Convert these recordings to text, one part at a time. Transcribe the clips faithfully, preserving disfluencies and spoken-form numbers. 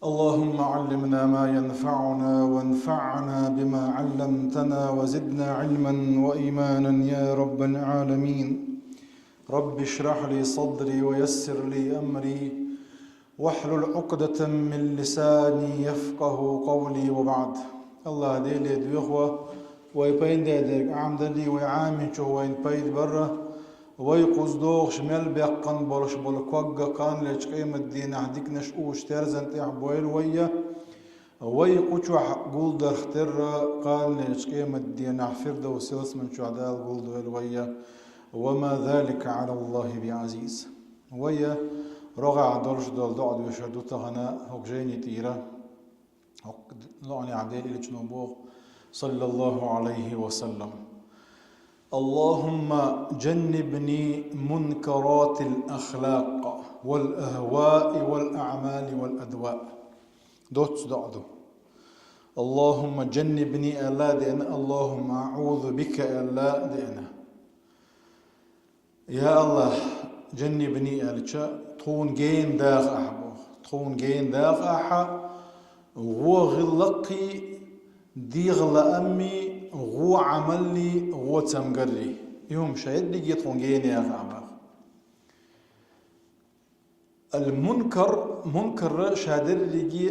اللهم علمنا ما ينفعنا وانفعنا بما علمتنا وزدنا علما وإيمانا يا رب العالمين. رب اشرح لي صدري ويسر لي أمري واحلل عقدة من لساني يفقه قولي وبعد. Аллах Деле доьху вай, вай пайда дерг Ӏамадале, вай Ӏамийча вайна пайда бар, вай кхуза догӀуш мел баьккхина болуш болу ког а кханалерчу къематдийнахь диканаш уьш терзан тӀехь бойла вай, вай кху чохь гулдарх терра кханалерчу къематдийнахь Фирдавс ялсамани чохь Дала гулдойла вай. وما ذلك على الله بعزيز. Вай рогӀехь долуш долу доӀа доьшур ду тахана хӀокху жайни тӀера. ХӀокху доӀанехь Делан Элчано боху, صلى الله عليه وسلم: اللهم جنبني منكرات الأخلاق والأهواء والأعمال والأدواء. Доцца доӀа ду. اللهم جنبني аьлла а деана, اللهم أعوذ بك аьлла а деана. Я Аллах, جنبني аьлча, тхуна гена даха ахьа боху. Тхуна гена даха ахьа, вон гӀиллакхий, дегӀан лааммий, вон Ӏамаллий, вон цамгаррий. И хӀума ша ерриге тхуна гена яха ахьа боху. Ал-мункар, мункар ша дерриге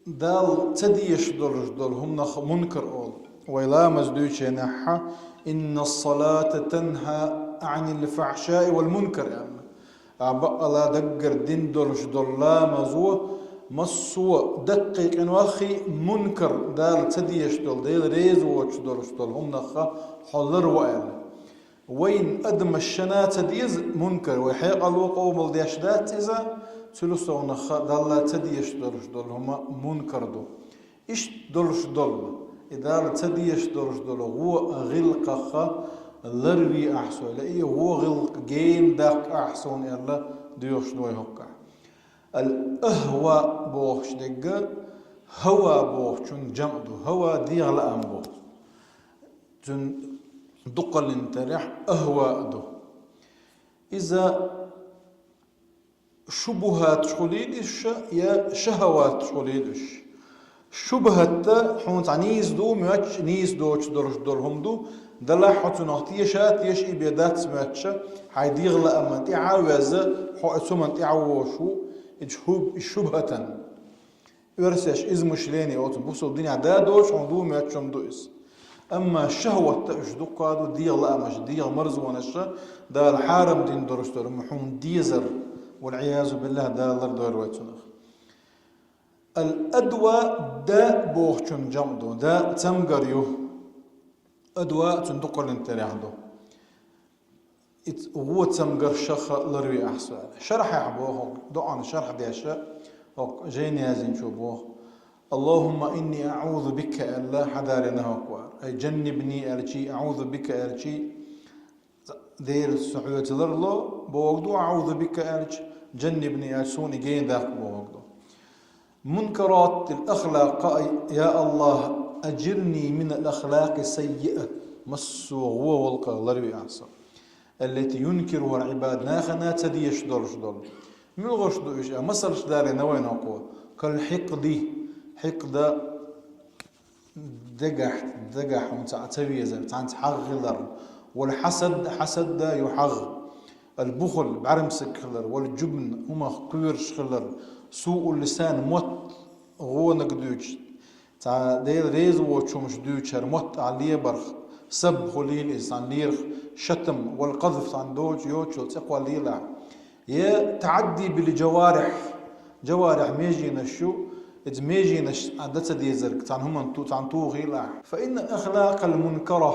Далла ца дезаш долуш долу хӀуманах мункар олу. Вай ламаз дуьйцинехь: إن الصلاة تنهى عن الفحشاء والمنكر аьлла. А бакъала даггара дина долуш долу ламазо массо а даккхий къинойх а, мункар, Дала ца дезаш долу, Дела реза воцуш долуш долу хӀуманах хьо ларво аьлла. Вайн адамаш шайна ца деза мункар, вай хьекъало къамел деш дац иза, цуьнан совнаха Далла ца дезаш долуш долу хӀума мункар ду. Иштта долуш долу, и Далла ца дезаш долуш долу вон гӀиллакхах ларве ахьа со, и вон гӀиллакх гена даккха ахьа суна аьлла доьхуш ду вай хӀоккхахь. Ал-ахва бохуш дерг хӀава бохучун жамӀ ду. ХӀава дегӀан лаам боху. Цуьнан дукхаллин тарехь ахва а ду. Иза шубухаташ хуьлийла иза ша, я шахаваташ хуьлийла иза ша. Шубхат хьуна цхьа нийса ду моьттуш, нийса доцуш долуш долу хӀума ду, делахь хьо цунах теша а теша, и бен дац моьттуш, хьайн дегӀан лааман тӀаьхьа а веза, хьо оцу хӀуманна тӀаьхьа вогӀуш ву, иза хӀу-, шубхатан. Оьрсаша измышление оцу бусалба динехь да доцуш хьуна ду моьттуш хӀума ду иза. Амма шахват уьш дуккха а ду, дегӀан лаамаш, дегӀан марзонаш, Дала хьарам дина долуш долу хӀума хьуна дезар, вал-Ӏиязу биллахӀ, Дала лардойла вай цунах. Ал-адва да бохучун жамӀ ду, да цамгар ю. Адва цуьнан дукхаллин тарехь ду. Иза вон цамгаршах ларве ахьа со аьлла. Шархьехь боху, доӀан шархь деш, хӀокху жайна яздинчо боху: اللهم إني أعوذ بك аьлла, хьадарина хӀокху вара. Ай, جنبني аьлчий, أعوذ بك аьлчий, Дела со хьоьца ларло боху ду, أعوذ بك аьлча, جنبني аьлча, суна и гена даккха боху ду. Мункаратил ахлакъ, я Аллах, аджирни минал ахлакъи саййиа, массо а вон гӀуллакхах ларве ахьа со. Аллати юнкируха ал-Ӏибад, нахана ца дезаш долуш долу. Муьлхарш ду уьш, а масалш далийна вайна хӀокхо. Кал хьикъди, хьикъда, дагахь, дагахь хӀума ца, ца везар, цхьаьнца хьагӀ хилар, вал хьасад, хьасад да ю хьагӀ, ал-бухл, бӀаьрмсаг хилар, вал-жубн, хӀумах кхоьруш хилар, суул лисан, мотт гӀонаг дуьйцуш, цхьа Дела реза воцуш хӀумаш дуьйцуш, хӀара мотт ахь лебарх, саб хуьлийла иза, цхьана лерах, шатм, вал-къазф, цхьана доцу йоцучул цӀе кхоллийла ахь. Я таӀадди бил-жаварихь, жаварихь меженаш ю, иза меженаш а дан ца дезарг, цхьана хӀуманна ту-, цхьана тухийла ахь. Фа инна ахлакъал мункара,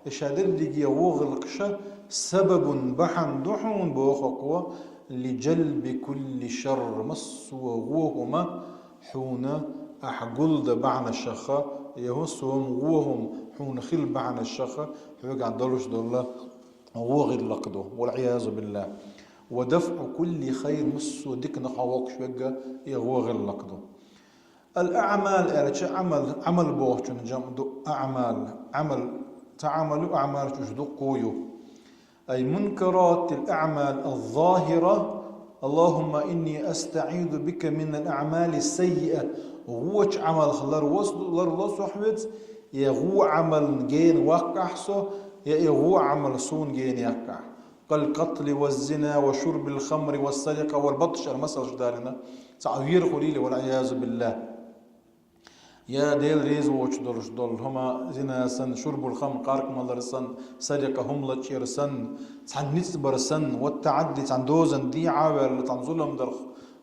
и ша дерриге вон гӀиллакхаш, сабабун, бахьана ду хьуна боху хӀокхо, ли жалби кулли шарр, массо а вон хӀума хьуна ахь гулдан бахьанашха, я хӀусам вон хӀума хьуна хилла бахьанашха, хьоьгахь долуш долу вон гӀиллакх ду, вал-Ӏиязу биллахӀ. Ва дафӀу кулли хайр, массо а диканах хьо воккхуш верг а и вон гӀиллакх ду. Ал-аӀмал аьлча, Ӏамал, Ӏамал бохучун жамӀ ду аӀмал, Ӏамал, цхьа Ӏамал ю, аӀмалш уьш дуккха а ю. Ай мункаратил аӀмал аз-захира, اللهم إني أستعيذ بك من الأعمال السيئة. ГӀочу Ӏамалх ларло, ларло со хьоьца, я гӀо Ӏамална гена ваккхахь со, я и гӀо Ӏамал суна гена яккхахь. كالقتل والزنا وشرب الخمر والسرقة والبطش, аьлла, масалш далийна. Цхьаъ вер хуьлийла, والعياذ بالله. Я Дела реза воцуш долуш долу хӀума, зина санна, шурбул хамр, къаркъа малар санна, сарикъа, хӀума лачкъор санна, цхьана ницкъ бар санна, والتعدي, цхьана дозанна дехьа а ваьлла, цхьана зулам дарх,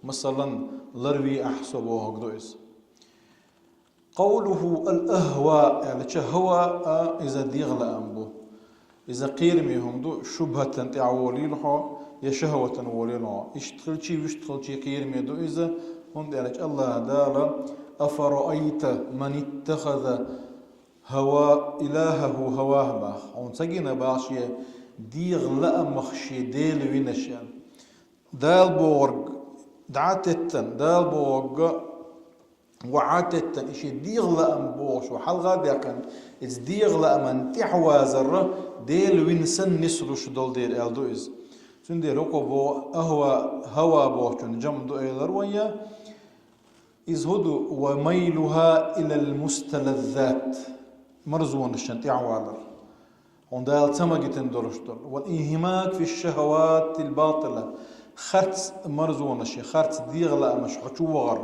масалан, ларве ахь со, бохург ду иза. قوله الأهواء аьлча, хӀава а иза дегӀан лаам бу. Иза кхераме хӀума ду, шубхӀатан тӀехь волийла хьо, я шахӀватан волийла хьо. Иштта хилчий, вуьшта хилчий кхераме ду иза, хӀунда аьлча АллахӀа Дала: أفرأيت من اتخذ هواه إلهه هواه, боху. Хьуна ца гина, боху, шен дегӀан лаамах шен дела винарш, аьлла. Дала бохург дӀа а теттина, Дала бохург гӀо а теттина, и шен дегӀан лаам бохуш ву хьалха а даьккхина, иза дегӀан лааман тӀаьхьавазар дела вина санна нислуш долу дела аьлла ду иза. Цундела хӀокхо боху, ахӀва, хӀава бохучун жамӀ ду элира вай, я иза хӀун ду: وميلها إلى المستلذات, марзонашна тӀаьхьавалар. Хьуна Дала ца магийтина долуш долу. والانهماك في الشهوات الباطلة, харц марзонаш, харц дегӀан лаамаш хьо чу вахар.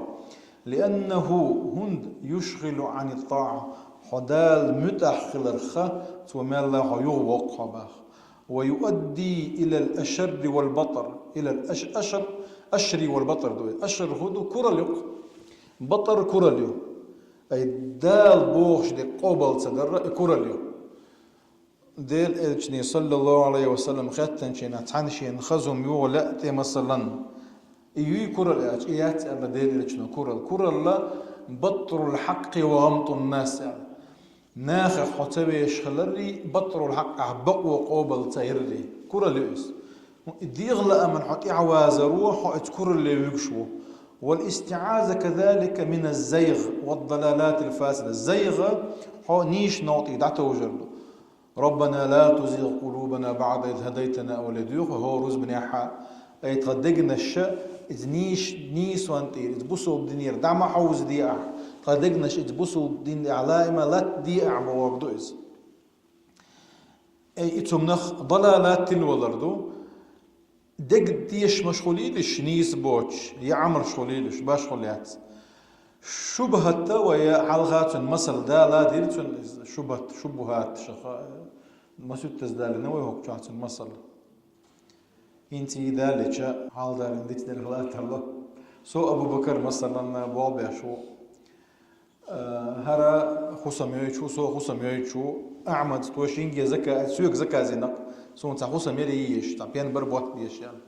لأنه, хӀунда, يشغل عن الطاعة, хьо Дала муьтӀахь хиларх, цо мелла хьо юхавоккху хьо, боху. ويؤدي إلى الأشر والبطر, إلى الأش-, أشر, أشر والبطر ду. Ашр хӀун ду? Куралла ю-кх. БатӀар куралла ю. Ай, Дала бохуш дерг къобал ца дарра, и куралла ю. Делан Элчане, саллаллаху Ӏалайхи ва саллам, хаьттинчу хенахь цхьанна шена хаза хӀума юха лаьа тӀе, масалан, и юй куралла аьлча, и яц аьлла Делан Элчано куралла. Куралла بطر الحق وغمط الناس аьлла. Нахах хьо ца вешаш хиларрий, بطر الحق, ахь бакъо къобал ца яррий. Куралла ю иза. И дегӀан лааман хьо тӀаьхьавазаро, хьо оцу куралле вуьгуш ву. والاستعاذة كذلك من الزيغ والضلالات الفاسدة. Зайгъ, хьо нийса новкъа тӀе дӀатовжар ду. ربنا لا تزغ قلوبنا بعد إذ هديتنا олий доьху хӀора рузбанехь а. Ай, тхан дегнаш иза нийс-, нийсонан тӀера, иза бусалба динера дӀа ма хьовзаде ахь, тхан дегнаш иза бусалба динехь лаима латтаде ахь, бохург ду иза. Ай, и цумнах далалат тилвалар ду. Дега тешамаш хуьлийла уьш, нийса боцуш, я Ӏамалш хуьлийла уьш, башхо лаьцна. ШубхӀатта вай хьалха цуьнан масал дала дира цуьнан иза, шубхӀат, шубухӀат шаха, масуьттаза далийна вай хӀокху чохь цуьнан масал. ХӀинца и даллича, хьалдалийна дицделла хила тарло. Со Абу-Бакар, масалан, болх беш ву. Э, хӀара хӀусам йойтуш ву, со хӀусам йойтуш ву. Ахьмад, тхо шинге зака-, соьга заказ йина-кх, суна цхьа хӀусам яра еш, цхьа пен бара ботта дезаш аьлла.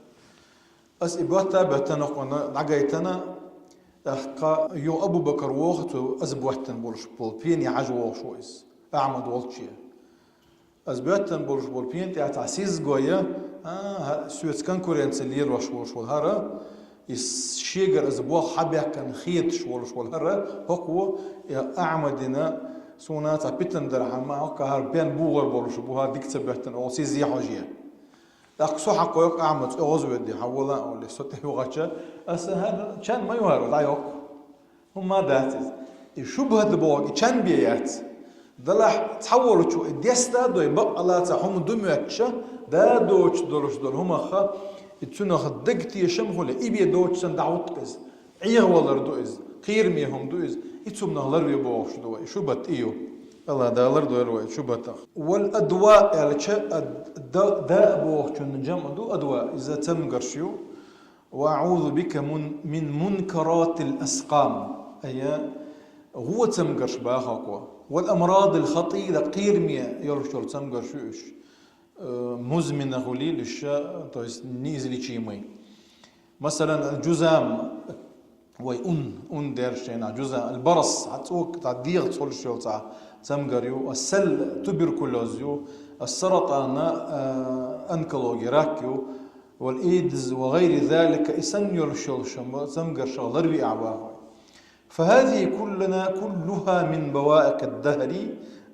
Ас и ботта а боьттина, кхунна дӀагайтина, тӀаккха юха Абу-Бакар воху, цу ас боьттина болуш болу пене хьажа вохуш ву иза, Ахьмад волче. Ас боьттина болуш болу пен тӀехь цхьа сизгой, а, хӀара соьца конкуренци лелош волуш волу хӀара, иза шегара аса болх хьабаьккхина хеташ волуш волу хӀара, хӀокхо, и Ахьмадина, суна цхьа питана дархьама, хӀокху хӀара пен бугӀар болуш бу, хӀара дика ца боьттина, оха сизе хьожий. ТӀаккха со хьакхойкху Ахьмада, оьгӀазвоьдий, хьан вала а олий, со тӀе вахча, аса хӀара чан ма ю хӀара, дӀайоккху. ХӀумма дац иза. И шубхӀат бохург, и чан бен яц. Делахь цхьаволчо и деста а дой, бакъ а лаца хӀума ду моьттуш, да доцуш долуш долу хӀумаха, и цунах дега тешам хуьлий, и бен доцуш санна дӀахӀутту иза. Ӏехавалар ду иза, кхераме хӀума ду иза, и цумнах ларве бохуш ду вай, шубхӀат и ю. АллахӀ Дала лардойла вай шубхӀатах. والأدواء аьлча, ад-, да, да бохучун жамӀ ду, адва, иза цамгарш ю. وأعوذ بك من، من منكرات الأسقام. Ай, гӀо цамгарш боху хӀокхо. والأمراض الخطيرة, кхераме йолуш йолу цамгарш ю уьш. Э, музмина хуьлийла уьш, то есть неизлечимый. Масалан, الجذام, вай ун, ун дерш шайна, الجذام, البرص, цхьа цӀока, цхьа дегӀаца хуьлуш йолу цхьа цамгар ю, السل, туберкулёз ю, السرطان, э, онкология, рак ю, والإيدز وغير ذلك, и санна йолуш йолу шамба цамгаршах ларве ахь боху. فهذه كلنا، كلها من بوائق الدهر،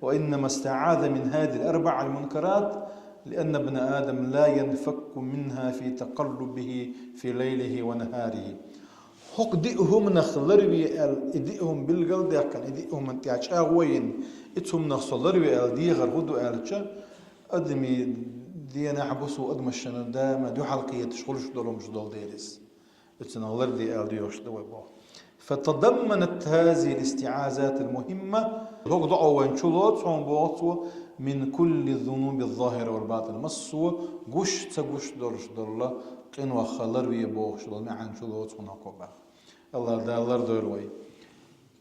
وإنما استعاذ من هذه الأربع المنكرات لأن ابن آدم لا ينفك منها في تقلبه في ليله ونهاره. ХӀокху диъ хӀуманах ларве аьлла, и диъ хӀума билгалдаьккхина, и диъ хӀуманна тӀехь чӀагӀо йина, и цу хӀуманах со ларве аьлла дехар хӀун ду аьлча, адамийн денахь, бусу адамашна даима дуьхьал кхеташ хуьлуш долу хӀумаш долу дела иза. Оцунах ларде аьлла доьхуш ду вай боху. فتضمنت هذه الاستعاذات المهمة. ХӀокху доӀа вайна чулоцу хьуна боху цо, من كل الذنوب الظاهرة والباطنة. Массо а гуш а, ца гуш а долуш долу къинойх ларве бохуш долу маьӀна чулоцу хьуна хӀокхо боху. АллахӀ Дала лардойла вай.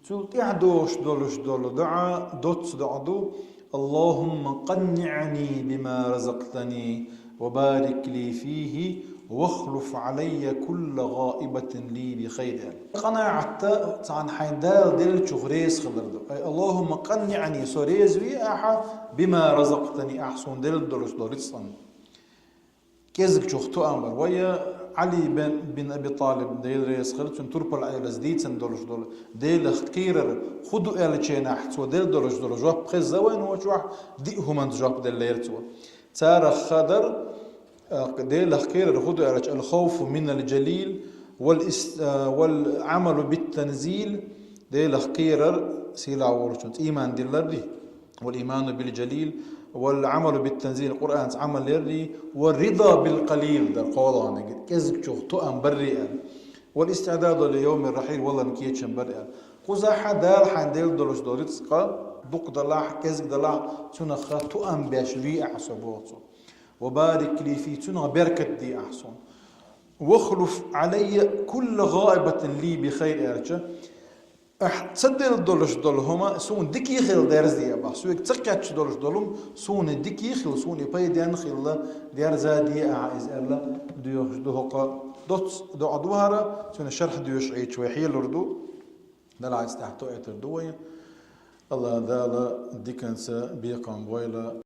Цул тӀаьхьа дохуш долуш долу доӀа, доцца доӀа ду: اللهم قنعني بما رزقتني وبارك لي فيه واخلف علي كل غائبة لي بخير. КъанаӀат цхьана хьайна Дала деллачух реза хилар ду. Ай, اللهم قنعني, со реза ве ахьа, بما رزقتني, ахьа суна делла долуш долу рицкъан. КӀезгачух тоам бар. Вай Ӏали бен, бин Аби ТӀалиб, Дела реза хила цунна, турпал Ӏелас дийцина долуш долу Делах кхерар хӀун ду аьллачу хенахь цо делла долуш долу жоп хезна вайна, вочохь диъ хӀуманца жоп деллера цо. Царах хадара, а, Делах кхерар хӀун ду аьлча, الخوف من الجليل والاس-، а, والعمل بالتنزيل, Делах кхерар сийлахь волчунца ийман диллар ди. والإيمان بالجليل والعمل بالتنزيل, Къуръанца Ӏамал ярри, والرضا بالقليل, дар кхоалгӀаниг, кӀезгачух тоам барри аьлла, والاستعداد ليوم الرحيل, валарна кечам барри аьлла. Кхузахь Дала хьайна делла долуш долу рицкъа, дукха далахь, кӀезиг далахь, цунах тоам беш ве ахьа со боху цо. وبارك لي فيه, цунах беркат де ахьа суна. واخلف علي كل غائبة لي بخير аьлча, Ахь ца делла долуш долу хӀума суна дика хила дерзаде бах. Соьга ца кхетча долуш долу хӀума суна дика хила, суна и пайденна хила дерзаде ахьа иза аьлла, доьхуш ду хӀокхо. Доцца доӀа ду хӀара, цуьнан шархь доьшуш Ӏийча вай хьелур ду. Далла иза тӀехь тоуьйтур ду вай. АллахӀ Дала диканца бекхам бойла.